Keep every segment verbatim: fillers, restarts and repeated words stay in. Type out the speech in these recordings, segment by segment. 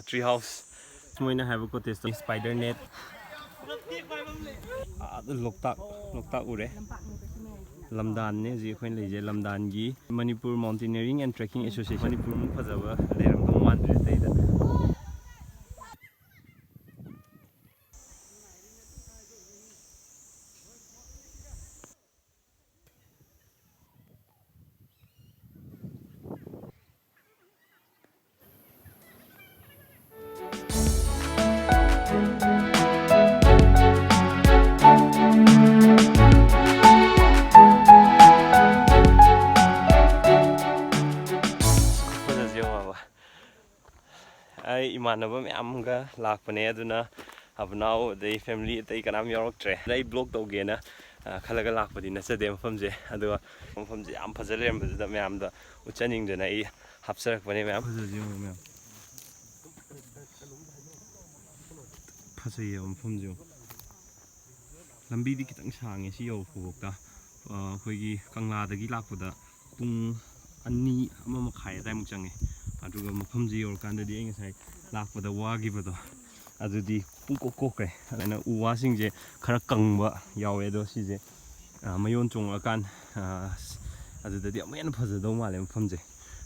Tree house. ꯃꯣꯏꯅ ꯍꯥꯏꯕ cottage ꯇꯣ spider net. ꯑꯥꯗ ꯂꯣꯛꯇꯥꯛ, ꯂꯣꯛꯇꯥꯛ ꯎꯔꯦ꯫ ꯂꯝꯗꯥꯟꯅꯦ ꯍꯧꯖꯤꯛ ꯑꯩꯈꯣꯏꯅ ꯂꯩꯖꯦ꯫ ꯂꯝꯗꯥꯟꯒꯤ Manipur Mountaineering and Trekking Association꯫ ꯃꯅꯤꯄꯨꯔꯃꯨꯛ ꯐꯖꯕ ꯂꯩꯔꯝꯗꯧ ꯃꯥꯟꯗ꯭ꯔꯦ ꯑꯇꯩꯗ꯫ ꯐꯖꯁꯤ ꯌꯦꯡꯉꯣꯕ꯫ ꯑꯩ ꯏꯃꯥꯟꯅꯕ ꯃꯌꯥꯝꯒ ꯂꯥꯛꯄꯅꯦ, ꯑꯗꯨꯅ ꯑꯕꯅꯥꯎ ꯑꯗꯩ family ꯑꯇꯩ ꯀꯅꯥꯝ ꯌꯥꯎꯔꯛꯇ꯭ꯔꯦ꯫ ꯑꯗ ꯑꯩ vlog ꯇꯧꯒꯦꯅ, ꯑ, ꯈꯜꯂꯒ ꯂꯥꯛꯄꯗꯤ ꯅꯠꯆꯗꯦ ꯃꯐꯝꯁꯦ꯫ ꯑꯗꯨꯒ ꯃꯐꯝꯁꯦ ꯌꯥꯝ ꯐꯖ ꯂꯩꯔꯝꯕꯗꯨꯗ ꯃꯌꯥꯝꯗ ꯎꯠꯆꯅꯤꯡꯗꯅ ꯑꯩ ꯍꯥꯞꯆꯔꯛꯄꯅꯦ ꯃꯌꯥꯝ꯫ ꯐꯖꯁꯤ ꯌꯦꯡꯉꯣ ꯃꯌꯥꯝ꯫ ꯐꯖꯩꯌꯦꯕ ꯃꯐꯝꯁꯦ ꯌꯦꯡꯉꯣ꯫ ꯂꯝꯕꯤꯗꯤ ꯈꯤꯇꯪ ꯁꯥꯡꯉꯦ ꯁꯤ ꯌꯧꯔꯛꯄꯐꯥꯎꯗ꯫ ꯑ, ꯑꯩꯈꯣꯏꯒꯤ ꯀꯪꯂꯥꯗꯒꯤ ꯂꯥꯛꯄꯗ ꯄꯨꯡ ꯑꯅꯤ, ꯑꯃ ꯃꯈꯥꯏ ꯑꯗꯨꯋꯥꯏꯃꯨꯛ ꯆꯪꯉꯦ꯫ ꯑꯗꯨꯒ ꯃꯐꯝꯁꯦ ꯌꯧꯔꯀꯥꯟꯗꯗꯤ ꯑꯩ ꯉꯁꯥꯏ ꯂꯥꯛꯄꯗ ꯋꯥꯈꯤꯕꯗꯣ ꯑꯗꯨꯗꯤ ꯄꯨꯡꯀꯣꯛ ꯀꯣꯛꯈ꯭ꯔꯦ꯫ ꯑꯗꯨꯅ ꯎ ꯋꯥꯁꯤꯡꯁꯦ ꯈꯔ ꯀꯪꯕ ꯌꯥꯎꯋꯦ, ꯑꯗꯣ ꯁꯤꯁꯦ, ꯑ, ꯃꯌꯣꯟ ꯆꯣꯡꯉꯛꯑꯀꯥꯟ, ꯑ, ꯑꯗꯨꯗꯗꯤ ꯑꯃꯨꯛ ꯍꯦꯟꯅ ꯐꯖꯗꯧ ꯃꯥꯜꯂꯦ ꯃꯐꯝꯁꯦ꯫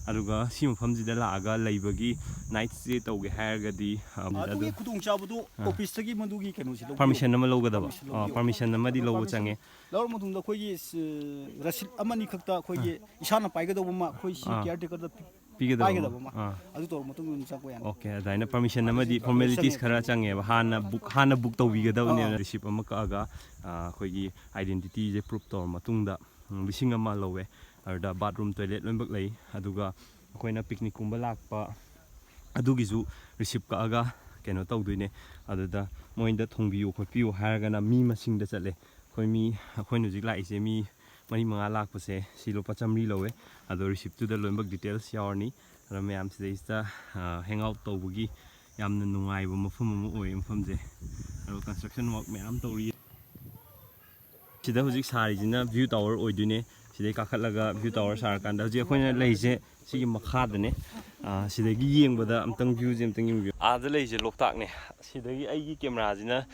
ꯑꯗꯨꯒ ꯁꯤ ꯃꯐꯝꯁꯤꯗ ꯂꯥꯛꯑꯒ ꯂꯩꯕꯒꯤ night stay ꯇꯧꯒꯦ ꯍꯥꯏꯔꯒꯗꯤ, ꯑ, ꯑꯗꯨꯒꯤ ꯑꯗꯨ ꯈꯨꯗꯣꯡꯆꯥꯕꯗꯨ ꯑ꯫ Office ꯇꯒꯤ ꯃꯗꯨꯒꯤ ꯀꯩꯅꯣꯁꯤ ꯂꯧꯕꯤꯌꯨ꯫ Permission ꯑꯃ ꯂꯧꯒꯗꯕ꯫ Permission ꯑ, ꯂꯧꯕꯤꯌꯨ꯫ Permission ꯑꯃꯗꯤ ꯂꯧꯕ ꯆꯪꯉꯦ꯫ ꯂꯧꯔ ꯃꯇꯨꯡꯗ ꯑꯩꯈꯣꯏꯒꯤ, ꯑ, ꯔꯁꯤꯠ ꯑꯃꯅꯤ ꯈꯛꯇ ꯑꯩꯈꯣꯏꯒꯤ ꯑ꯫ ꯏꯁꯥꯅ ꯄꯥꯏꯒꯗꯧꯕ ꯑꯃ ꯑꯩꯈꯣꯏ ꯁꯤ ꯑ꯫ Caretaker ꯗ ꯄꯤꯒꯗꯕ ꯄꯥꯏꯒꯗꯕ ꯑꯃ꯫ ꯑꯃ꯫ ꯑ꯫ ꯑꯗꯨ ꯇꯧꯔ ꯃꯇꯨꯡꯗ ꯑꯗꯨꯝ ꯆꯪꯕ ꯌꯥꯅꯤ꯫ Okay, ꯑꯗꯨꯃꯥꯏꯅ permission ꯑꯃꯗꯤ ꯆꯪꯉꯦ, formalities ꯆꯪꯉꯦ, ꯈꯔ ꯆꯪꯉꯦ꯫ ꯆꯪꯉꯦꯕ꯫ ꯍꯥꯟꯅ book, ꯍꯥꯟꯅ book ꯇꯧꯕꯤꯒꯗꯕꯅꯦꯕ꯫ ꯑꯥ꯫ Receipt ꯑꯃ ꯀꯛꯑꯒ, ꯑ, ꯑꯩꯈꯣꯏꯒꯤ identity ꯁꯦ proof ꯇꯧꯔ ꯃꯇꯨꯡꯗ, ꯎꯝ, ꯂꯤꯁꯤꯡ ꯑꯃ ꯂꯧꯋꯦ꯫ ꯑꯗꯨꯗ bathroom, toilet ꯂꯣꯏꯅꯃꯛ ꯂꯩ꯫ ꯑꯗꯨꯒ ꯑꯩꯈꯣꯏꯅ picnic ꯀꯨꯝꯕ ꯂꯥꯛꯄ ꯑꯗꯨꯒꯤꯁꯨ receipt ꯀꯛꯑꯒ ꯀꯩꯅꯣ ꯇꯧꯗꯣꯏꯅꯦ꯫ ꯑꯗꯨꯗ ꯃꯣꯏꯗ ꯊꯣꯡꯕꯤꯌꯨ ꯈꯣꯠꯄꯤꯌꯨ ꯍꯥꯏꯔꯒꯅ ꯃꯤ ꯃꯁꯤꯡꯗ ꯆꯠꯂꯦ꯫ ꯑꯩꯈꯣꯏ ꯃꯤ, ꯑꯩꯈꯣꯏꯅ ꯍꯧꯖꯤꯛ ꯂꯥꯛꯏꯁꯦ ꯃꯤ ꯃꯔꯤ ꯃꯉꯥ ꯂꯥꯛꯄꯁꯦ ꯁꯤ ꯂꯨꯄꯥ ꯆꯥꯃꯔꯤ ꯂꯧꯋꯦ꯫ ꯑꯗꯣ receipt ꯇꯨꯗ ꯂꯣꯏꯅꯃꯛ details ꯌꯥꯎꯔꯅꯤ꯫ ꯑꯗꯣ ꯃꯌꯥꯝ ꯁꯤꯗꯩꯁꯤꯗ, ꯑ, hang out ꯇꯧꯕꯒꯤ ꯌꯥꯝꯅ ꯅꯨꯡꯉꯥꯏꯕ ꯃꯐꯝ ꯑꯃ ꯑꯣꯏꯌꯦ ꯃꯐꯝꯁꯦ꯫ ꯑꯗꯣ construction work ꯃꯌꯥꯝ ꯇꯧꯔꯤ꯫ ꯁꯤꯗ ꯍꯧꯖꯤꯛ ꯁꯥꯔꯤꯁꯤꯅ view tower ꯑꯣꯏꯗꯣꯏꯅꯦ꯫ ꯁꯤꯗꯩ ꯀꯥꯈꯠꯂꯒ ꯚ꯭ꯌꯨ ꯇꯥꯋꯔ ꯁꯥꯔꯀꯥꯟꯗ ꯍꯧꯖꯤꯛ ꯑꯩꯈꯣꯏꯅ ꯂꯩꯁꯦ ꯁꯤꯒꯤ ꯃꯈꯥꯗꯅꯦ꯫ ꯑꯥ, ꯁꯤꯗꯒꯤ ꯌꯦꯡꯕꯗ ꯑꯝꯇꯪ ꯚ꯭ꯌꯨꯁꯦ ꯑꯝꯇꯪ ꯌꯦꯡꯕꯤꯌꯨ꯫ ꯑꯥꯗ ꯂꯩꯁꯦ ꯂꯣꯛꯇꯥꯛꯅꯦ꯫ ꯁꯤꯗꯒꯤ ꯑꯩꯒꯤ ꯀꯦꯃꯦꯔꯥꯁꯤꯅ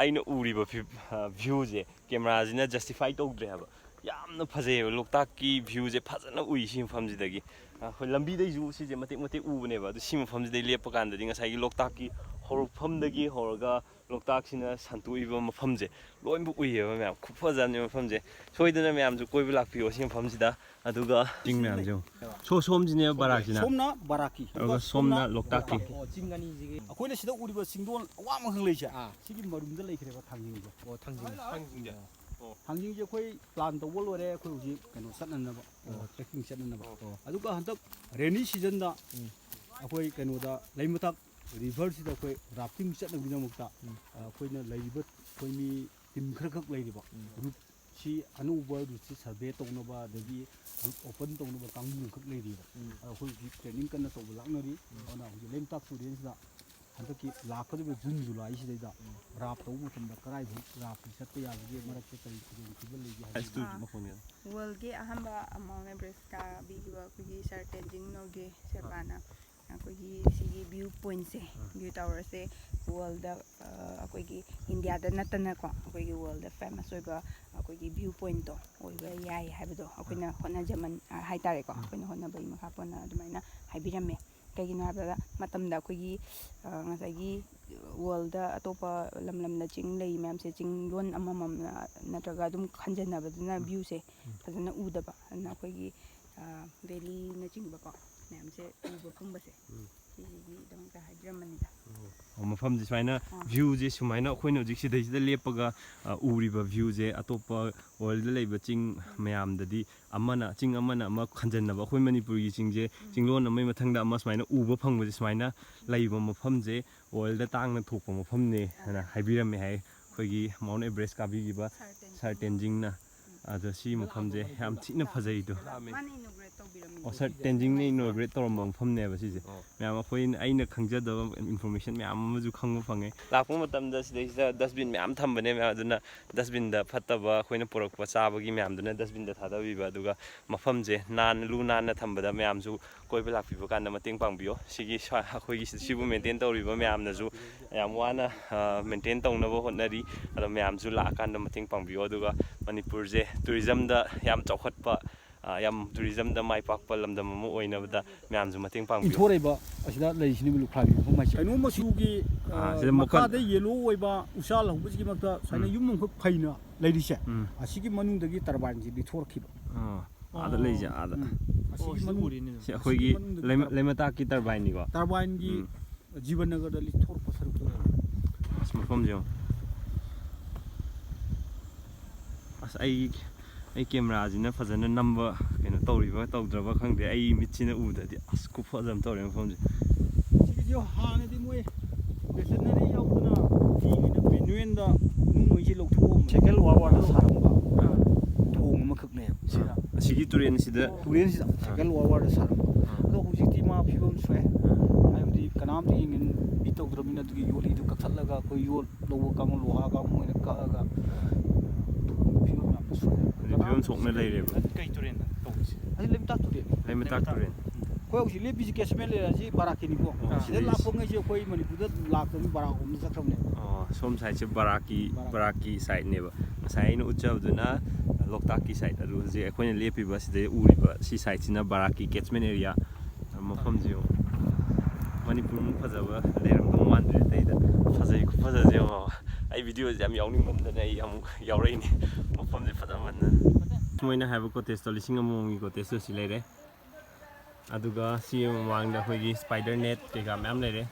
ꯑꯩꯅ ꯎꯔꯤꯕ ꯐꯤ-, ꯑꯥ, ꯚ꯭ꯌꯨꯁꯦ ꯀꯦꯃꯦꯔꯥꯁꯤꯅ ꯖꯁꯇꯤꯐꯥꯏ ꯇꯧꯗ꯭ꯔꯦ ꯍꯥꯏꯕ꯫ ꯌꯥꯝꯅ ꯐꯖꯩꯌꯦꯕ ꯂꯣꯛꯇꯥꯛꯀꯤ ꯚ꯭ꯌꯨꯁꯦ ꯐꯖꯅ ꯎꯏ ꯁꯤ ꯃꯐꯝꯁꯤꯗꯒꯤ꯫ ꯑꯩꯈꯣꯏ ꯂꯝꯕꯤꯗꯩꯁꯨ ꯁꯤꯁꯦ ꯃꯇꯦꯛ ꯃꯇꯦꯛ ꯎꯕꯅꯦꯕ꯫ ꯑꯗꯨ ꯁꯤ ꯃꯐꯝꯁꯤꯗꯩ ꯂꯦꯞꯄ ꯀꯥꯟꯗꯗꯤ ꯉꯁꯥꯏꯒꯤ ꯂꯣꯛꯇꯥꯛꯀꯤ ꯍꯧꯔꯛꯐꯝꯗꯒꯤ ꯍꯧꯔꯒ ꯂꯣꯛꯇꯥꯛꯁꯤꯅ ꯁꯟꯇꯣꯛꯏꯕ ꯃꯐꯝꯁꯦ ꯂꯣꯏꯅꯃꯛ ꯎꯏꯌꯦꯕ ꯃꯌꯥꯝ꯫ ꯈꯨꯐꯖ ꯑꯃꯅꯤ ꯃꯐꯝꯁꯦ꯫ ꯁꯣꯏꯗꯅ ꯃꯌꯥꯝꯁꯨ ꯀꯣꯏꯕ ꯂꯥꯛꯄꯤꯌꯣ ꯁꯤ ꯃꯐꯝꯁꯤꯗ꯫ ꯑꯗꯨꯒ ꯆꯤꯡ ꯃꯌꯥꯝꯁꯦ ꯌꯦꯡꯉꯣ꯫ ꯁꯣ-, ꯁꯣꯝꯁꯤꯅꯦꯕ ꯕꯔꯥꯛꯁꯤꯅ꯫ ꯁꯣꯝꯅ ꯕꯔꯥꯛꯀꯤ꯫ ꯑꯗꯨꯒ ꯁꯣꯝꯅ ꯂꯣꯛꯇꯥꯛꯀꯤ꯫ ꯑꯣ, ꯆꯤꯡ ꯑꯅꯤꯁꯤꯒꯤ ꯑꯩꯈꯣꯏꯅ ꯁꯤꯗ ꯎꯔꯤꯕ ꯆꯤꯡꯗꯣꯟ ꯑꯋꯥꯡꯕ ꯈꯪ ꯂꯩꯁꯦ, ꯑꯥ꯫ ꯁꯤꯒꯤ ꯃꯔꯨꯝꯗ ꯂꯩꯈ꯭ꯔꯦꯕ ꯊꯥꯡꯖꯤꯡꯁꯦ꯫ ꯑꯣ, ꯊꯥꯡꯖꯤꯡ꯫ ꯊꯥꯡꯖꯤꯡꯁꯦ꯫ ꯑꯣ꯫ ꯊꯥꯡꯖꯤꯡꯁꯦ ꯑꯩꯈꯣꯏ ꯄ꯭ꯂꯥꯟ ꯇꯧꯕ ꯂꯣꯏꯔꯦ꯫ ꯑꯩꯈꯣꯏ ꯍꯧꯖꯤꯛ ꯀꯩꯅꯣ ꯆꯠꯅꯅꯕ, ꯑꯣ꯫ ꯇ꯭ꯔꯦꯛꯀꯤꯡ ꯆꯠꯅꯅꯕ꯫ ꯑꯣ꯫ ꯑꯗꯨꯒ ꯍꯟꯗꯛ ꯔꯦꯅꯤ ꯁꯤꯖꯟꯗ ꯎꯝ꯫ ꯑꯩꯈꯣꯏ ꯀꯩꯅꯣꯗ ꯂꯩꯃꯊꯛ ꯔꯤꯚꯔꯁꯤꯗ ꯑꯩꯈꯣꯏ ꯔꯥꯐꯇꯤꯡ ꯆꯠꯅꯕꯒꯤꯗꯃꯛꯇ, ꯎꯝ꯫ ꯑ, ꯑꯩꯈꯣꯏꯅ ꯂꯩꯔꯤꯕ ꯑꯩꯈꯣꯏ ꯃꯤ ꯇꯤꯝ ꯈꯔꯈꯛ ꯂꯩꯔꯤꯕ ꯎꯝ꯫ ꯒ꯭ꯔꯨꯞꯁꯤ ꯑꯅꯧꯕ ꯔꯨꯠꯁꯤ ꯁꯔꯚꯦ ꯇꯧꯅꯕ ꯑꯗꯒꯤ ꯒ꯭ꯔꯨꯞ ꯑꯣꯄꯟ ꯇꯧꯅꯕ ꯀꯥꯡꯕꯨ ꯑꯃꯈꯛ ꯂꯩꯔꯤꯕ꯫ ꯎꯝ꯫ ꯑꯗ ꯑꯩꯈꯣꯏ ꯍꯧꯖꯤꯛ ꯇ꯭ꯔꯦꯅꯤꯡ ꯀꯟꯅ ꯇꯧꯕ ꯂꯥꯛꯅꯔꯤ꯫ ꯎꯝ꯫ ꯑꯗꯨꯅ ꯍꯧꯖꯤꯛ ꯂꯩꯃꯇꯥꯛ ꯇꯨꯔꯦꯜꯁꯤꯗ ꯍꯟꯗꯛꯀꯤ ꯂꯥꯛꯀꯗꯧꯔꯤꯕ ꯖꯨꯟ ꯖꯨꯂꯥꯏꯁꯤꯗꯩꯗ ꯎꯝ꯫ ꯔꯥꯞ ꯇꯧꯕ ꯃꯇꯝꯗ ꯀꯗꯥꯏꯐꯥꯎ ꯔꯥꯞꯀꯤ ꯆꯠꯄ ꯌꯥꯕꯒꯦ, ꯃꯔꯛꯇ ꯀꯔꯤ ꯈꯨꯗꯣꯡꯊꯤꯕ ꯂꯩꯒꯦ ꯍꯥꯏꯕꯁꯤ꯫ ꯑꯥ꯫ ꯋꯥꯔꯜꯒꯤ ꯑꯍꯥꯟꯕ ꯃꯥꯎꯟ ꯑꯦꯚꯔꯦꯁ ꯀꯥꯕꯤꯈꯤꯕ ꯑꯩꯈꯣꯏꯒꯤ ꯁꯥꯔ ꯇꯦꯟꯖꯤꯡ ꯅꯣꯔꯒꯦ ꯁꯦꯕꯥꯅ ꯑꯩꯈꯣꯏꯒꯤ ꯁꯤꯒꯤ ꯚ꯭ꯌꯨ ꯄꯣꯏꯟꯠꯁꯦ, ꯑꯥ꯫ ꯚ꯭ꯌꯨ ꯇꯥꯋꯔꯁꯦ ꯋꯥꯔꯜꯗ, ꯑ, ꯑꯩꯈꯣꯏꯒꯤ ꯏꯟꯗꯤꯌꯥꯗ ꯅꯠꯇꯅꯀꯣ, ꯑꯩꯈꯣꯏꯒꯤ ꯋꯥꯔꯜꯗ ꯐꯦꯃꯁ ꯑꯣꯏꯕ ꯑꯩꯈꯣꯏꯒꯤ ꯚ꯭ꯌꯨ ꯄꯣꯏꯟꯠꯇꯣ ꯑꯣꯏꯕ ꯌꯥꯏ ꯍꯥꯏꯕꯗꯣ ꯑꯩꯈꯣꯏꯅ ꯍꯣꯠꯅꯖꯃꯟ, ꯑ, ꯍꯥꯏꯇꯥꯔꯦꯀꯣ, ꯑꯥ꯫ ꯑꯩꯈꯣꯏꯅ ꯍꯣꯠꯅꯕꯒꯤ ꯃꯈꯥ ꯄꯣꯟꯅ ꯑꯗꯨꯃꯥꯏꯅ ꯍꯥꯏꯕꯤꯔꯝꯃꯦ꯫ ꯀꯩꯒꯤꯅꯣ ꯍꯥꯏꯕꯗ ꯃꯇꯝꯗ ꯑꯩꯈꯣꯏꯒꯤ, ꯑ, ꯉꯁꯥꯏꯒꯤ ꯋꯥꯔꯜꯗ ꯑꯇꯣꯞꯄ ꯂꯝ ꯂꯝꯗ ꯆꯤꯡ ꯂꯩ ꯃꯌꯥꯝꯁꯦ ꯆꯤꯡꯂꯣꯟ ꯑꯃꯃꯝ, ꯑ, ꯅꯠꯇ꯭ꯔꯒ ꯑꯗꯨꯝ ꯈꯟꯖꯟꯅꯕꯗꯨꯅ ꯎꯝ꯫ ꯚ꯭ꯌꯨꯁꯦ ꯎꯝ꯫ ꯐꯖꯅ ꯎꯗꯕ꯫ ꯑꯗꯨꯅ ꯑꯩꯈꯣꯏꯒꯤ, ꯑ, ꯚꯦꯂꯤꯅꯆꯤꯡꯕꯀꯣ ꯃꯌꯥꯝꯁꯦ ꯎꯕ ꯐꯪꯕꯁꯦ꯫ ꯎꯝ꯫ ꯁꯤꯁꯤꯒꯤꯗꯃꯛꯇ ꯍꯥꯏꯕꯤꯔꯝꯕꯅꯤꯗ꯫ ꯑꯣ, ꯃꯐꯝꯁꯦ ꯁꯨꯃꯥꯏꯅ ꯑꯥ꯫ ꯚ꯭ꯌꯨꯁꯦ ꯁꯨꯃꯥꯏꯅ ꯑꯩꯈꯣꯏꯅ ꯍꯧꯖꯤꯛ ꯁꯤꯗꯩꯁꯤꯗ ꯂꯦꯞꯄꯒ, ꯑ, ꯎꯔꯤꯕ ꯚ꯭ꯌꯨꯁꯦ ꯑꯇꯣꯞꯄ ꯋꯥꯔꯜꯗ ꯂꯩꯕ ꯆꯤꯡ ꯃꯌꯥꯝꯗꯗꯤ ꯑꯃꯅ, ꯆꯤꯡ ꯑꯃꯅ ꯑꯃ ꯈꯟꯖꯟꯅꯕ, ꯑꯩꯈꯣꯏ ꯃꯅꯤꯄꯨꯔꯒꯤ ꯆꯤꯡꯁꯦ ꯎꯝ꯫ ꯆꯤꯡꯂꯣꯟ ꯑꯃꯒꯤ ꯃꯊꯪꯗ ꯑꯃ ꯁꯨꯃꯥꯏꯅ ꯎꯕ ꯐꯪꯕꯁꯦ ꯁꯨꯃꯥꯏꯅ ꯂꯩꯕ ꯃꯐꯝꯁꯦ ꯋꯥꯔꯜꯗ ꯇꯥꯡꯅ ꯊꯣꯛꯄ ꯃꯐꯝꯅꯦ ꯍꯥꯏꯅ ꯍꯥꯏꯕꯤꯔꯝꯃꯦ ꯍꯥꯏ ꯑꯩꯈꯣꯏꯒꯤ ꯃꯥꯎꯟ ꯑꯦꯚꯔꯦꯁ ꯀꯥꯕꯤꯈꯤꯕ ꯁꯥꯔ ꯇꯦꯟꯖꯤꯡ꯫ ꯁꯥꯔ ꯇꯦꯟꯖꯤꯡꯅ꯫ ꯎꯝ꯫ ꯑꯗꯣ ꯁꯤ ꯃꯐꯝꯁꯦ ꯌꯥꯝ ꯊꯤꯅ ꯐꯖꯩꯗꯣ꯫ ꯃꯥꯅ inauguration ꯇꯧꯕꯤꯔꯝꯃꯤꯅꯦ꯫ ꯑꯣ, ꯁꯥꯔ, ꯇꯦꯟꯖꯤꯡꯅ ꯏꯅꯣꯒ꯭ꯔꯦꯠ ꯇꯧꯔꯝꯕ ꯃꯐꯝꯅꯦꯕ ꯁꯤꯁꯦ꯫ ꯑꯣ꯫ ꯃꯌꯥꯝ, ꯑꯩꯈꯣꯏꯅ, ꯑꯩꯅ ꯈꯪꯖꯗꯕ ꯏꯟꯐꯣꯔꯃꯦꯁꯟ ꯃꯌꯥꯝ ꯑꯃꯁꯨ ꯈꯪꯕ ꯐꯪꯉꯦ꯫ ꯂꯥꯛꯄ ꯃꯇꯝꯗ ꯁꯤꯗꯩꯁꯤꯗ ꯗꯁꯕꯤꯟ ꯃꯌꯥꯝ ꯊꯝꯕꯅꯦ ꯃꯌꯥꯝ, ꯑꯗꯨꯅ ꯗꯁꯕꯤꯟꯗ ꯐꯠꯇꯕ ꯑꯩꯈꯣꯏꯅ ꯄꯨꯔꯛꯄ ꯆꯥꯕꯒꯤ ꯃꯌꯥꯝꯗꯨꯅ ꯗꯁꯕꯤꯟꯗ ꯊꯥꯗꯕꯤꯕ, ꯑꯗꯨꯒ ꯃꯐꯝꯁꯦ ꯅꯥꯟꯅ, ꯂꯨ ꯅꯥꯟꯅ ꯊꯝꯕꯗ ꯃꯌꯥꯝꯁꯨ ꯀꯣꯏꯕ ꯂꯥꯛꯄꯤꯕ ꯀꯥꯟꯗ ꯃꯇꯦꯡ ꯄꯥꯡꯕꯤꯌꯣ꯫ ꯁꯤꯒꯤ ꯁ꯭ꯋꯥ-, ꯑꯩꯈꯣꯏꯒꯤ ꯁꯤ-, ꯁꯤꯕꯨ ꯃꯦꯟꯇꯦꯟ ꯇꯧꯔꯤꯕ ꯃꯌꯥꯝꯅꯁꯨ ꯌꯥꯝ ꯋꯥꯅ, ꯑ, ꯃꯦꯟꯇꯦꯟ ꯇꯧꯅꯕ ꯍꯣꯠꯅꯔꯤ꯫ ꯑꯗꯣ ꯃꯌꯥꯝꯁꯨ ꯂꯥꯛꯑꯀꯥꯟꯗ ꯃꯇꯦꯡ ꯄꯥꯡꯕꯤꯌꯣ꯫ ꯑꯗꯨꯒ ꯃꯅꯤꯄꯨꯔꯁꯦ ꯇꯨꯔꯤꯖꯝꯗ ꯌꯥꯝ ꯆꯥꯎꯈꯠꯄ, ꯑ, ꯌꯥꯝ ꯇꯨꯔꯤꯖꯝꯗ ꯃꯥꯏ ꯄꯥꯛꯄ ꯂꯝꯗꯝ ꯑꯃ ꯑꯣꯏꯅꯕꯗ ꯃꯌꯥꯝꯁꯨ ꯃꯇꯦꯡ ꯄꯥꯡꯕꯤꯌꯨ꯫ ꯏꯟꯊꯣꯔꯛꯏꯕ ꯑꯁꯤꯗ ꯂꯩꯔꯤꯁꯤꯅꯦꯕ ꯂꯨꯈ꯭ꯔꯥꯕꯤ ꯃꯐꯝ ꯍꯥꯏꯁꯦ꯫ ꯀꯩꯅꯣ ꯃꯆꯨꯒꯤ, ꯑ, ꯑ, ꯁꯤꯗ ꯃꯈꯜ ꯃꯈꯥꯗ ꯌꯦꯂꯣ ꯑꯣꯏꯕ ꯎꯆꯥ ꯍꯧꯕꯁꯤꯒꯤ ꯃꯛꯇ ꯁꯨꯃꯥꯏꯅ ꯎꯝ꯫ ꯌꯨꯝ ꯑꯃꯈꯛ ꯐꯩꯅ ꯂꯩꯔꯤꯁꯦ꯫ ꯎꯝ꯫ ꯑꯁꯤꯒꯤ ꯃꯅꯨꯡꯗꯒꯤ ꯇꯔꯕꯥꯏꯟꯁꯦ ꯂꯤꯊꯣꯔꯛꯈꯤꯕ꯫ ꯑꯥ, ꯑꯥꯗ ꯂꯩꯁꯦ, ꯑꯥꯗ꯫ ꯎꯝ꯫ ꯑꯁꯤꯒꯤ ꯑꯣ, ꯁꯤꯗ ꯃꯅꯨꯡ-, ꯎꯔꯤꯅꯦ ꯑꯗꯨꯝ꯫ ꯁꯤ ꯑꯁꯤꯒꯤ ꯑꯩꯈꯣꯏꯒꯤ ꯃꯅꯨꯡꯗꯒꯤ ꯂꯩꯃ-, ꯇꯔꯕꯥꯏꯟ꯫ ꯂꯩꯃꯇꯥꯛꯀꯤ ꯇꯔꯕꯥꯏꯟꯅꯤꯀꯣ? ꯇꯔꯕꯥꯏꯟꯒꯤ ꯎꯝ꯫ ꯖꯤꯕꯟꯅꯒꯔꯗ ꯂꯤꯊꯣꯔꯛꯄ ꯁꯔꯨꯛꯇꯣ꯫ ꯑꯁ, ꯃꯐꯝꯁꯦ ꯌꯦꯡꯉꯣ꯫ ꯑꯁ, ꯑꯩ, ꯑꯩ ꯀꯦꯃꯦꯔꯥꯁꯤꯅ ꯐꯖꯅ ꯅꯝꯕ ꯀꯩꯅꯣ ꯇꯧꯔꯤꯕ ꯇꯧꯗ꯭ꯔꯕ ꯈꯪꯗꯦ, ꯑꯩ ꯃꯤꯠꯁꯤꯅ ꯎꯗ꯭ꯔꯗꯤ꯫ ꯑꯁ, ꯈꯨꯐꯖ ꯑꯃ ꯇꯧꯔꯦ ꯃꯐꯝꯁꯦ꯫ ꯁꯤꯒꯤꯁꯦ ꯍꯥꯟꯅꯗꯤ ꯃꯣꯏ ꯃꯦꯁꯅꯔꯤ ꯌꯥꯎꯗꯅ ꯃꯤꯉꯩꯅ ꯃꯦꯅꯨꯋꯦꯜꯗ ꯅꯨꯡꯉꯩꯁꯦ ꯂꯧꯊꯣꯛꯑꯝꯕ꯫ ꯁꯦꯀꯦꯟ ꯋꯥꯔꯜ ꯋꯥꯔꯗ ꯁꯥꯔꯝꯕ ꯊꯣꯡ ꯑꯃꯈꯛꯅꯦꯕ ꯁꯤꯗ꯫ ꯑꯁꯤꯒꯤ ꯇꯨꯔꯦꯟꯁꯤꯗ꯫ ꯇꯨꯔꯦꯟꯁꯤꯗ ꯑꯥ꯫ ꯁꯦꯀꯦꯟ ꯋꯥꯔꯜ ꯋꯥꯔꯗ ꯁꯥꯔꯝꯕ꯫ ꯑꯥ꯫ ꯑꯗꯣ ꯍꯧꯖꯤꯛꯇꯤ ꯃꯥ ꯐꯤꯕꯝ ꯁꯣꯛꯑꯦ꯫ ꯑꯥ꯫ ꯍꯥꯏꯕꯗꯤ ꯀꯅꯥꯝꯇ ꯌꯦꯡꯁꯤꯟꯕꯤꯗꯧꯗ꯭ꯔꯕꯅꯤꯅ ꯑꯗꯨꯒꯤ ꯌꯣꯠꯂꯤꯗꯨ ꯀꯛꯊꯠꯂꯒ ꯑꯩꯈꯣꯏ ꯌꯣꯠ ꯂꯧꯕ ꯀꯥꯡꯕꯨ, ꯂꯣꯍꯥ ꯀꯥꯡꯕꯨ ꯑꯣꯏꯅ ꯀꯛꯑꯒ ꯐꯤꯕꯝ ꯌꯥꯝꯅ ꯁꯣꯛꯑꯦ꯫ ꯑꯗꯨꯗꯤ ꯐꯤꯕꯝ ꯁꯣꯛꯅ ꯂꯩꯔꯦꯕ꯫ ꯑꯗꯨ ꯀꯩ ꯇꯨꯔꯦꯟꯗ ꯇꯧꯔꯤꯁꯦ? ꯑꯩ ꯂꯩꯃꯇꯥꯛ ꯇꯨꯔꯦꯟ꯫ ꯂꯩꯃꯇꯥꯛ ꯇꯨꯔꯦꯟ꯫ ꯑꯩꯈꯣꯏ ꯍꯧꯖꯤꯛ ꯂꯦꯞꯄꯤꯁꯦ catchment area ꯁꯤ ꯕꯔꯥꯛꯀꯤꯅꯤꯀꯣ꯫ ꯑꯣ, ꯁꯤꯗ ꯁꯤꯗꯩ ꯂꯥꯛꯄꯉꯩꯁꯦ ꯑꯩꯈꯣꯏ ꯃꯅꯤꯄꯨꯔꯗ ꯂꯥꯛꯇꯕꯅꯤ, ꯕꯔꯥꯛ ꯂꯣꯝꯗ ꯆꯠꯈ꯭ꯔꯕꯅꯦꯕ꯫ ꯑꯣ, ꯁꯣꯝ ꯁꯥꯏꯠꯁꯦ ꯕꯔꯥꯛꯀꯤ, ꯕꯔꯥꯛ꯫ ꯕꯔꯥꯛꯀꯤ ꯁꯥꯏꯠꯅꯦꯕ꯫ ꯉꯁꯥꯏ ꯑꯩꯅ ꯎꯠꯆꯕꯗꯨꯅ ꯂꯣꯛꯇꯥꯛꯀꯤ ꯁꯥꯏꯠ, ꯑꯗꯨ ꯍꯧꯖꯤꯛ ꯑꯩꯈꯣꯏꯅ ꯂꯦꯞꯄꯤꯕ ꯁꯤꯗ ꯎꯔꯤꯕ ꯁꯤ ꯁꯥꯏꯠꯁꯤꯅ ꯕꯔꯥꯛꯀꯤ catchment area꯫ ꯃꯐꯝꯁꯦ ꯌꯦꯡꯉꯣ꯫ ꯃꯅꯤꯄꯨꯔꯃꯨꯛ ꯐꯖꯕ ꯂꯩꯔꯝꯗꯧ ꯃꯥꯟꯗ꯭ꯔꯦ ꯑꯇꯩꯗ꯫ ꯐꯖꯩ, ꯈꯨꯐꯖꯁꯦ ꯌꯦꯡꯉꯣ꯫ ꯑꯩ videoꯁꯦ ꯌꯥꯝ ꯌꯥꯎꯅꯤꯡꯃꯟꯗꯅ ꯑꯩ ꯑꯃꯨꯛ ꯌꯥꯎꯔꯛꯏꯅꯦ꯫ ꯃꯐꯝꯁꯦ ꯐꯖꯃꯟꯗꯅ꯫ ꯃꯣꯏꯅ ꯍꯥꯏꯕ cottageꯇꯣ ꯂꯤꯁꯤꯡ ꯑꯃꯃꯝꯒꯤ cottageꯇꯣ ꯁꯤ ꯂꯩꯔꯦ꯫ ꯑꯗꯨꯒ ꯁꯤ ꯃꯃꯥꯡꯗ ꯑꯩꯈꯣꯏꯒꯤ spider net ꯀꯩꯀꯥ ꯃꯌꯥꯝ ꯂꯩꯔꯦ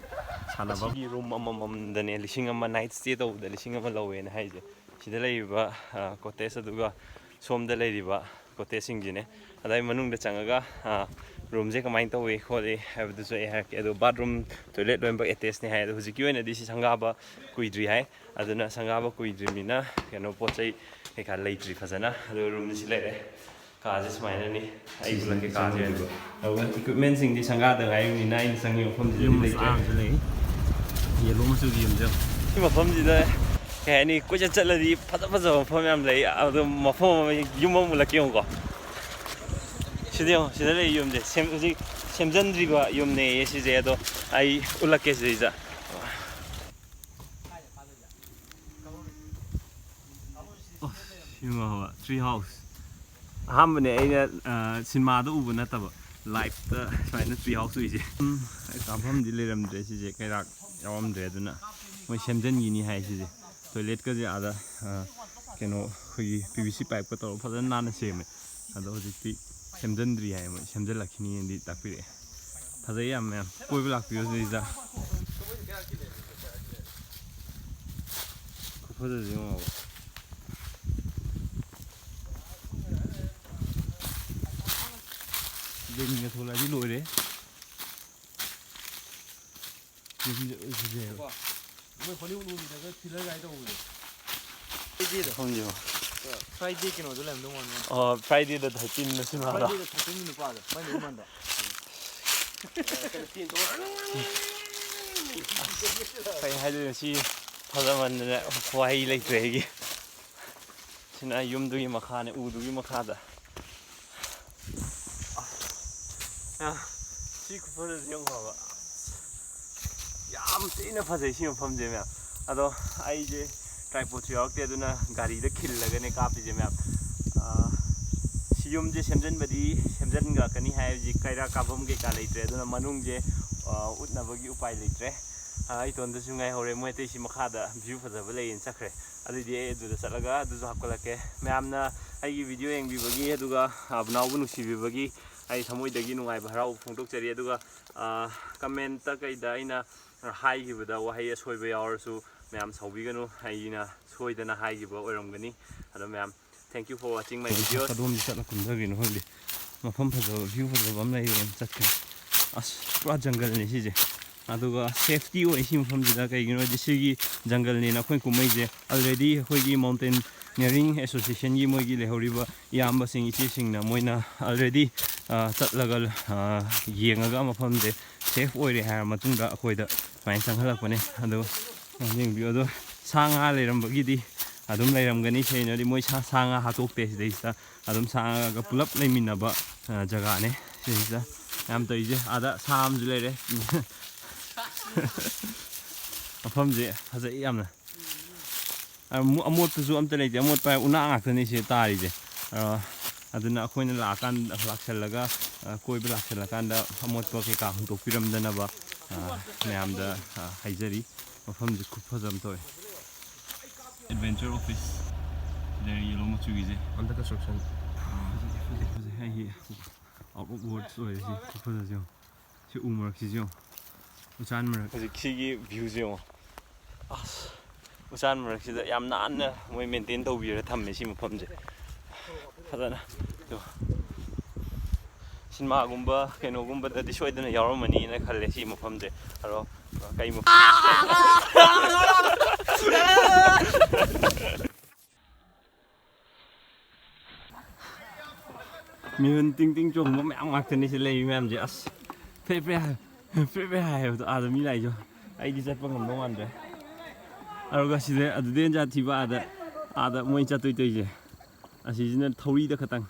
ꯁꯥꯟꯅꯐꯝ꯫ ꯑꯁꯤꯒꯤ room ꯑꯃꯃꯝꯗꯅꯦ ꯂꯤꯁꯤꯡ ꯑꯃ, night stay ꯇꯧꯕꯗ ꯂꯤꯁꯤꯡ ꯑꯃ ꯂꯧꯋꯦꯅ ꯍꯥꯏꯁꯦ꯫ ꯁꯤꯗ ꯂꯩꯔꯤꯕ, ꯑ, cottage ꯑꯗꯨꯒ ꯁꯣꯝꯗ ꯂꯩꯔꯤꯕ cottageꯁꯤꯡꯁꯤꯅꯦ꯫ ꯑꯗ ꯑꯩ ꯃꯅꯨꯡꯗ ꯆꯪꯉꯒ, ꯑ, roomꯁꯦ ꯀꯃꯥꯏꯅ ꯇꯧꯏ ꯈꯣꯠꯂꯤ ꯍꯥꯏꯕꯗꯨꯁꯨ ꯑꯩ ꯍꯥꯏꯔꯛꯀꯦ꯫ ꯑꯗꯣ bathroom, toilet ꯂꯣꯏꯅꯃꯛ attachedꯅꯦ ꯍꯥꯏ꯫ ꯑꯗꯣ ꯍꯧꯖꯤꯛꯀꯤ ꯑꯣꯏꯅꯗꯤ ꯁꯤ ꯁꯪꯒꯥꯕ ꯀꯨꯏꯗ꯭ꯔꯤ ꯍꯥꯏ꯫ ꯑꯗꯨꯅ ꯁꯪꯒꯥꯕ ꯀꯨꯏꯗ꯭ꯔꯤꯕꯅꯤꯅ ꯀꯩꯅꯣ ꯄꯣꯠ ꯆꯩ ꯀꯩꯀꯥ ꯂꯩꯇ꯭ꯔꯤ ꯐꯖꯅ꯫ ꯑꯗꯣ roomꯁꯤ ꯂꯩꯔꯦ꯫ ꯀꯥꯁꯦ ꯁꯨꯃꯥꯏꯅꯅꯤ꯫ ꯑꯩ ꯎꯠꯂꯛꯀꯦ ꯀꯥꯁꯦ꯫ ꯑꯗꯨꯒ equipmentꯁꯤꯡꯗꯤ ꯁꯪꯒꯥꯗ ꯉꯥꯏꯔꯤꯕꯅꯤꯅ ꯑꯩꯅ ꯆꯪꯉꯤ ꯃꯐꯝꯁꯤꯗꯗꯤ ꯌꯨꯝ ꯂꯩꯇ꯭ꯔꯦ꯫ ꯃꯆꯥ ꯑꯃꯁꯨ ꯂꯩ꯫ Yellow ꯃꯆꯨꯒꯤ ꯌꯨꯝꯁꯦ꯫ ꯁꯤ ꯃꯐꯝꯁꯤꯗ ꯀꯩ ꯍꯥꯏꯅꯤ, ꯀꯣꯏꯆꯠ ꯆꯠꯂꯗꯤ ꯐꯖ ꯐꯖꯕ ꯃꯐꯝ ꯌꯥꯝ ꯂꯩ꯫ ꯑꯗꯣ ꯃꯐꯝ ꯑꯃ, ꯌꯨꯝ ꯑꯃ ꯎꯠꯂꯛꯀꯦ ꯌꯦꯡꯉꯨꯀꯣ꯫ ꯁꯤꯗ ꯌꯦꯡꯉꯣ, ꯁꯤꯗ ꯂꯩ ꯌꯨꯝꯁꯦ꯫ ꯁꯦꯝ-, ꯍꯧꯖꯤꯛ ꯁꯦꯝꯖꯤꯟꯗ꯭ꯔꯤꯕ ꯌꯨꯝꯅꯦꯌꯦ ꯁꯤꯁꯦ꯫ ꯑꯗꯣ ꯑꯩ ꯎꯠꯂꯛꯀꯦ ꯁꯤꯗꯩꯁꯤꯗ꯫ ꯌꯨꯝ ꯑꯃ, tree house꯫ ꯑꯍꯥꯟꯕꯅꯦ ꯑꯩꯅ ꯑ, ꯁꯤꯅꯦꯃꯥꯗ ꯎꯕ ꯅꯠꯇꯕ, liveꯇ ꯁꯨꯃꯥꯏꯅ tree house ꯎꯏꯁꯦ꯫ ꯎꯝ, ꯀꯥꯞꯐꯝꯗꯤ ꯂꯩꯔꯝꯗ꯭ꯔꯦ ꯁꯤꯁꯦ, ꯀꯩꯔꯥꯛ ꯌꯥꯎꯔꯝꯗ꯭ꯔꯦ꯫ ꯑꯗꯨꯅ ꯃꯣꯏ ꯁꯦꯝꯖꯤꯟꯈꯤꯅꯤ ꯍꯥꯏ ꯁꯤꯁꯦ꯫ Toiletꯀꯁꯦ ꯑꯥꯗ, ꯑ, ꯀꯩꯅꯣ, ꯑꯩꯈꯣꯏꯒꯤ P V C pipeꯀ ꯇꯧꯔꯒ ꯐꯖꯅ ꯅꯥꯟꯅ ꯁꯦꯝꯃꯦ꯫ ꯑꯗꯣ ꯍꯧꯖꯤꯛꯇꯤ ꯁꯦꯝꯖꯤꯟꯗ꯭ꯔꯤ ꯍꯥꯏ, ꯃꯣꯏ ꯁꯦꯝꯖꯤꯜꯂꯛꯈꯤꯅꯤꯅꯗꯤ ꯇꯥꯛꯄꯤꯔꯛꯑꯦ꯫ ꯐꯖꯩ ꯌꯥꯝ ꯃꯌꯥꯝ, ꯀꯣꯏꯕ ꯂꯥꯛꯄꯤꯌꯨ ꯁꯤꯗꯩꯁꯤꯗ꯫ ꯈꯨꯐꯖꯁꯦ ꯌꯦꯡꯉꯣꯕ꯫ ꯂꯤꯟꯒ ꯊꯣꯛꯂꯛꯑꯗꯤ ꯂꯣꯏꯔꯦ꯫ ꯌꯨꯝꯁꯦ ꯂꯣꯏ ꯐꯖꯩꯕ꯫ ꯃꯣꯏ ꯍꯣꯂꯤꯋꯨꯗ ꯃꯨꯚꯤꯗꯒ ꯊ꯭ꯔꯤꯂꯔ ꯒꯥꯏ ꯇꯧꯕꯗꯣ꯫ ꯈꯪꯗꯦꯕ꯫ Friday ꯀꯩꯅꯣꯗꯣ ꯂꯩꯔꯝꯗꯧ ꯃꯥꯜꯂꯦ꯫ ꯑꯣ, Fridayꯗ thirteen ꯅꯨꯄꯥꯗꯣ꯫ Fridayꯗ thirteen ꯅꯨꯄꯥꯗꯣ, ꯃꯥꯏ ꯃꯃꯥꯟꯗꯣ꯫ ꯀꯩ ꯍꯥꯏꯗꯣꯏꯅꯣ, ꯁꯤ ꯐꯖꯃꯟꯗꯅ ꯋꯥꯍꯩ ꯂꯩꯇ꯭ꯔꯦ ꯑꯩꯒꯤ꯫ ꯁꯤꯅ ꯌꯨꯝꯗꯨꯒꯤ ꯃꯈꯥꯅꯦ, ꯎꯗꯨꯒꯤ ꯃꯈꯥꯗ꯫ ꯑ, ꯁꯤ ꯈꯨꯐꯖꯁꯤ ꯌꯦꯡꯉꯣꯕ꯫ ꯌꯥꯝ ꯊꯤꯅ ꯐꯖꯩ ꯁꯤ ꯃꯐꯝꯁꯦ ꯃꯌꯥꯝ꯫ ꯑꯗꯣ ꯑꯩꯁꯦ tripodꯁꯨ ꯌꯥꯎꯔꯛꯇꯦ, ꯑꯗꯨꯅ ꯒꯥꯔꯤꯗ ꯈꯤꯜꯂꯒꯅꯦ ꯀꯥꯞꯄꯤꯁꯦ ꯃꯌꯥꯝ꯫ ꯑ, ꯁꯤ ꯌꯨꯝꯁꯦ ꯁꯦꯝꯖꯤꯟꯕꯗꯤ ꯁꯦꯝꯖꯤꯟꯈ꯭ꯔꯛꯀꯅꯤ ꯍꯥꯏ, ꯍꯧꯖꯤꯛ ꯀꯩꯔꯥꯛ ꯀꯥꯐꯝ ꯀꯩꯀꯥ ꯂꯩꯇ꯭ꯔꯦ꯫ ꯑꯗꯨꯅ ꯃꯅꯨꯡꯁꯦ, ꯑ, ꯎꯠꯅꯕꯒꯤ ꯎꯄꯥꯏ ꯂꯩꯇ꯭ꯔꯦ꯫ ꯑ, ꯑꯩ ꯏꯇꯣꯟꯗꯁꯨ ꯉꯥꯏꯍꯧꯔꯦ, ꯃꯣꯏ ꯑꯇꯩꯁꯤ ꯃꯈꯥꯗ view ꯐꯖꯕ ꯂꯩꯌꯦꯅ ꯆꯠꯈ꯭ꯔꯦ꯫ ꯑꯗꯨꯏꯗꯤ ꯑꯩ ꯑꯗꯨꯗ ꯆꯠꯂꯒ ꯑꯗꯨꯁꯨ ꯍꯥꯞꯀꯠꯂꯛꯀꯦ꯫ ꯃꯌꯥꯝꯅ ꯑꯩꯒꯤ video ꯌꯦꯡꯕꯤꯕꯒꯤ, ꯑꯗꯨꯒ, ꯑ, ꯕꯨꯅꯥꯎꯕꯨ ꯅꯨꯡꯁꯤꯕꯤꯕꯒꯤ ꯑꯩ ꯊꯃꯣꯏꯗꯒꯤ ꯅꯨꯡꯉꯥꯏꯕ ꯍꯔꯥꯎꯕ ꯐꯣꯡꯗꯣꯛꯆꯔꯤ꯫ ꯑꯗꯨꯒ, ꯑ, commentꯇ ꯀꯩꯗ ꯑꯩꯅ ꯍꯥꯏꯈꯤꯕꯗ ꯋꯥꯍꯩ ꯑꯁꯣꯏꯕ ꯌꯥꯎꯔꯁꯨ ꯃꯌꯥꯝ ꯁꯥꯎꯕꯤꯒꯅꯨ꯫ ꯑꯩꯅ ꯁꯣꯏꯗꯅ ꯍꯥꯏꯈꯤꯕ ꯑꯣꯏꯔꯝꯒꯅꯤ꯫ ꯑꯗꯣ ꯃꯌꯥꯝ, thank you for watching my videos꯫ ꯑꯗꯣꯝꯗ ꯆꯠꯂ ꯀꯨꯝꯊꯈ꯭ꯔꯤꯅꯣ ꯈꯪꯗꯦ꯫ ꯃꯐꯝ ꯐꯖꯕ, view ꯐꯖꯕ ꯑꯃ ꯂꯩꯔꯦꯅ ꯆꯠꯈ꯭ꯔꯦ꯫ ꯑꯁ, ꯄꯨꯔꯥ ꯖꯪꯒꯜꯅꯤ ꯁꯤꯁꯦ꯫ ꯑꯗꯨꯒ safety ꯑꯣꯏ ꯁꯤ ꯃꯐꯝꯁꯤꯗ꯫ ꯀꯩꯒꯤꯅꯣ ꯍꯥꯏꯗꯤ ꯁꯤꯒꯤ ꯖꯪꯒꯜꯅꯦꯅ ꯑꯩꯈꯣꯏ ꯀꯨꯝꯃꯛꯏꯁꯦ꯫ Already ꯑꯩꯈꯣꯏꯒꯤ mountain ꯅꯤꯌꯔꯤꯡ ꯑꯦꯁꯣꯁꯤꯌꯦꯁꯟꯒꯤ ꯃꯣꯏꯒꯤ ꯂꯩꯍꯧꯔꯤꯕ ꯏꯌꯥꯝꯕꯁꯤꯡ, ꯏꯆꯦꯁꯤꯡꯅ ꯃꯣꯏꯅ already, ꯑ, ꯆꯠꯂꯒ, ꯑ, ꯌꯦꯡꯉꯒ ꯃꯐꯝꯁꯦ ꯁꯦꯐ ꯑꯣꯏꯔꯦ ꯍꯥꯏꯔ ꯃꯇꯨꯡꯗ ꯑꯩꯈꯣꯏꯗ ꯁꯨꯃꯥꯏꯅ ꯆꯪꯍꯜꯂꯛꯄꯅꯦ꯫ ꯑꯗꯣ ꯌꯦꯡꯕꯤꯌꯨ꯫ ꯑꯗꯣ ꯁꯥ ꯉꯥ ꯂꯩꯔꯝꯕꯒꯤꯗꯤ ꯑꯗꯨꯝ ꯂꯩꯔꯝꯒꯅꯤ꯫ ꯀꯩꯅꯣꯗꯤ ꯃꯣꯏ ꯁꯥ, ꯁꯥ ꯉꯥ ꯍꯥꯠꯇꯣꯛꯇꯦ ꯁꯤꯗꯩꯁꯤꯗ꯫ ꯑꯗꯨꯝ ꯁꯥ ꯉꯥꯒ ꯄꯨꯂꯞ ꯂꯩꯃꯤꯟꯅꯕ, ꯑ, ꯖꯒꯥꯅꯦ ꯁꯤꯗꯩꯁꯤꯗ꯫ ꯌꯥꯝ ꯇꯧꯔꯤꯁꯦ꯫ ꯑꯥꯗ ꯁꯥ ꯑꯃꯁꯨ ꯂꯩꯔꯦ꯫ ꯃꯐꯝꯁꯦ ꯐꯖꯩ ꯌꯥꯝꯅ꯫ ꯑꯃꯣꯠꯄꯁꯨ ꯑꯝꯇ ꯂꯩꯇꯦ꯫ ꯑꯃꯣꯠꯄ ꯎꯅꯥ ꯉꯥꯛꯇꯅꯤ ꯁꯤ ꯇꯥꯔꯤꯁꯦ꯫ ꯑ, ꯑꯗꯨꯅ ꯑꯩꯈꯣꯏꯅ ꯂꯥꯛꯑꯀꯥꯟꯗ, ꯂꯥꯛꯁꯜꯂꯒ, ꯑ, ꯀꯣꯏꯕ ꯂꯥꯛꯁꯜꯂꯀꯥꯟꯗ ꯑꯃꯣꯠꯄ ꯀꯩꯀꯥ ꯍꯨꯟꯗꯣꯛꯄꯤꯔꯝꯗꯅꯕ, ꯑ, ꯃꯌꯥꯝꯗ, ꯑ, ꯍꯥꯏꯖꯔꯤ꯫ ꯃꯐꯝꯁꯦ ꯈꯨꯐꯖ ꯑꯃ ꯇꯧꯋꯦ꯫ ꯑꯦꯗꯚꯦꯟꯆꯔ ꯑꯣꯐꯤꯁ ꯂꯩꯔꯦ, ꯌꯦꯂꯣ ꯃꯆꯨꯒꯤꯁꯦ꯫ Under construction. ꯐꯖꯩ, ꯐꯖꯩ, ꯐꯖꯩ꯫ ꯑꯩꯒꯤ out of words ꯑꯣꯏꯔꯦ ꯁꯤ ꯈꯨꯐꯖꯁꯦ ꯌꯦꯡꯉꯣ꯫ ꯁꯤ ꯎ ꯃꯔꯛꯁꯤꯁꯨ ꯌꯦꯡꯉꯣ꯫ ꯎꯆꯥꯟ ꯃꯔꯛ꯫ ꯍꯧꯖꯤꯛ ꯁꯤꯒꯤ ꯚ꯭ꯌꯨꯁꯦ ꯌꯦꯡꯉꯣ꯫ ꯑꯁ, ꯎꯆꯥꯟ ꯃꯔꯛꯁꯤꯗ ꯌꯥꯝ ꯅꯥꯟꯅ ꯃꯣꯏ ꯃꯦꯟꯇꯦꯟ ꯇꯧꯕꯤꯔ ꯊꯝꯃꯦ ꯁꯤ ꯃꯐꯝꯁꯦ ꯐꯖꯅ꯫ ꯑꯗꯣ ꯁꯤꯅꯦꯃꯥꯒꯨꯝꯕ ꯀꯩꯅꯣꯒꯨꯝꯕꯗꯗꯤ ꯁꯣꯏꯗꯅ ꯌꯥꯎꯔꯝꯃꯅꯤꯅ ꯈꯜꯂꯦ ꯁꯤ ꯃꯐꯝꯁꯦ꯫ ꯑꯗꯣ ꯀꯩ ꯃꯐꯝ? ꯃꯤꯍꯨꯟ ꯇꯤꯡ ꯇꯤꯡ ꯆꯣꯡꯕ ꯃꯌꯥꯝ ꯉꯥꯛꯇꯅꯤ ꯁꯤ ꯂꯩꯔꯤ ꯃꯌꯥꯝꯁꯦ꯫ ꯑꯁ, ꯐ꯭ꯔꯦ ꯐ꯭ꯔꯦ ꯍꯥꯏ-, ꯐ꯭ꯔꯦ ꯐ꯭ꯔꯦ ꯍꯥꯏꯕꯗꯣ ꯑꯥꯗ ꯃꯤ ꯂꯥꯛꯏꯁꯨ ꯑꯩꯗꯤ ꯆꯠꯄ ꯉꯝꯗꯧ ꯃꯥꯟꯗ꯭ꯔꯦ꯫ ꯑꯗꯨꯒ ꯁꯤꯗ ꯑꯗꯨꯗꯩ ꯍꯦꯟꯅ ꯖꯥꯠ ꯊꯤꯕ ꯑꯥꯗ, ꯑꯥꯗ ꯃꯣꯏ ꯆꯠꯇꯣꯏ ꯇꯧꯏꯁꯦ꯫ ꯑꯁꯤꯁꯤꯅ ꯊꯧꯔꯤꯗ ꯈꯇꯪ꯫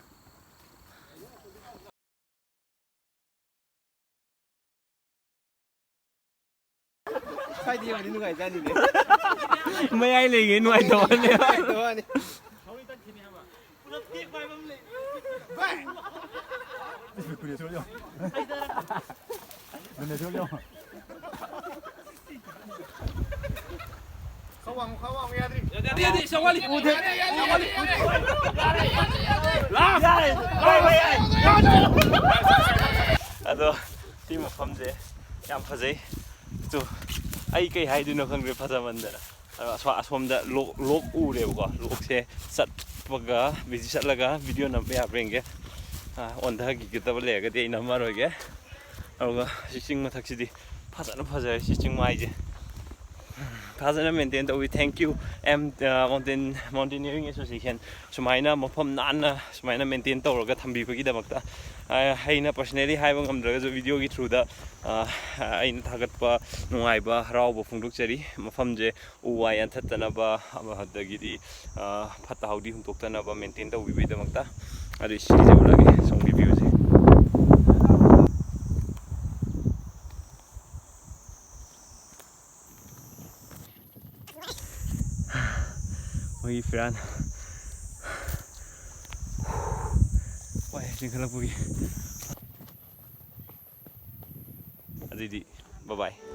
ꯁ꯭ꯋꯥꯏꯗ ꯌꯦꯡꯕꯗꯤ ꯅꯨꯡꯉꯥꯏꯖꯥꯠꯅꯤꯅꯦ꯫ ꯃꯌꯥꯏ ꯂꯩꯉꯩ ꯅꯨꯡꯉꯥꯏꯇꯕ ꯋꯥꯅꯦ꯫ ꯅꯨꯡꯉꯥꯏꯇꯕ ꯋꯥꯅꯤ꯫ ꯈꯔ ꯋꯥꯡꯉꯨ, ꯈꯔ ꯋꯥꯡꯉꯨ, ꯌꯥꯗ꯭ꯔꯤ꯫ ꯌꯥꯗꯦ, ꯌꯥꯗꯦ, ꯌꯥꯗꯦ, ꯁꯤ ꯌꯥꯝ ꯋꯥꯠꯂꯤ꯫ ꯎꯗꯦ꯫ ꯌꯥꯝ ꯋꯥꯠꯂꯤ꯫ ꯂꯥꯁ꯫ ꯌꯥꯔꯦ꯫ ꯌꯥꯔꯦ, ꯌꯥꯔꯦ, ꯌꯥꯔꯦ꯫ ꯑꯗꯣ ꯁꯤ ꯃꯐꯝꯁꯦ ꯌꯥꯝ ꯐꯖꯩ꯫ ꯇꯨ, ꯑꯩ ꯀꯩ ꯍꯥꯏꯗꯣꯏꯅꯣ ꯈꯪꯗ꯭ꯔꯦ, ꯐꯖꯃꯟꯗꯅ꯫ ꯑꯗꯣ ꯑꯁꯣ-, ꯑꯁꯣꯝꯗ ꯂꯣꯛ, ꯂꯣꯛ ꯎꯔꯦꯕꯀꯣ꯫ ꯂꯣꯛꯁꯦ ꯆꯠꯄꯒ, ꯚꯤꯗꯤꯑꯣ ꯆꯠꯂꯒ ꯚꯤꯗꯤꯑꯣ ꯅꯝꯕ ꯌꯥꯕ꯭ꯔꯥ ꯌꯦꯡꯒꯦ꯫ ꯑꯥ, ꯑꯣꯟꯊꯈꯤꯒꯗꯕ ꯂꯩꯔꯒꯗꯤ ꯑꯩ ꯅꯝꯃꯔꯣꯏꯒꯦ꯫ ꯑꯗꯨꯒ ꯁꯤ ꯆꯤꯡ ꯃꯊꯛꯁꯤꯗꯤ ꯐꯖꯅ ꯐꯖꯔꯦ, ꯁꯤ ꯆꯤꯡ ꯃꯥꯏꯁꯦ꯫ ꯐꯖꯅ ꯃꯦꯟꯇꯦꯟ ꯇꯧꯕꯤ꯫ Thank you, M Mountain Mountaineering Association, ꯁꯨꯃꯥꯏꯅ ꯃꯐꯝ ꯅꯥꯟꯅ ꯁꯨꯃꯥꯏꯅ ꯃꯦꯟꯇꯦꯟ ꯇꯧꯔꯒ ꯊꯝꯕꯤꯕꯒꯤꯗꯃꯛꯇ꯫ ꯑꯩꯅ personally ꯍꯥꯏꯕ ꯉꯝꯗ꯭ꯔꯒꯁꯨ video ꯒꯤ through ꯗ ꯑꯩꯅ ꯊꯥꯒꯠꯄ ꯅꯨꯡꯉꯥꯏꯕ ꯍꯔꯥꯎꯕ ꯐꯣꯡꯗꯣꯛꯆꯔꯤ꯫ ꯃꯐꯝꯁꯦ ꯎ ꯋꯥ ꯌꯥꯟꯊꯠꯇꯅꯕ, ꯑꯗꯒꯤꯗꯤ ꯐꯠꯇ ꯍꯥꯎꯗꯤ ꯍꯨꯟꯗꯣꯛꯇꯅꯕ ꯃꯦꯟꯇꯦꯟ ꯇꯧꯕꯤꯕꯒꯤꯗꯃꯛꯇ꯫ ꯑꯗꯨ ꯁꯤꯒꯤꯁꯦ ꯎꯠꯂꯒꯦ, ꯁꯣꯝꯒꯤ view ꯁꯦ꯫ ꯃꯣꯏꯒꯤ ꯐꯤꯔꯥꯟ ꯋꯥꯏ ꯆꯤꯡꯈꯠꯂꯛꯄꯒꯤ꯫ ꯑꯗꯨꯏꯗꯤ bye bye꯫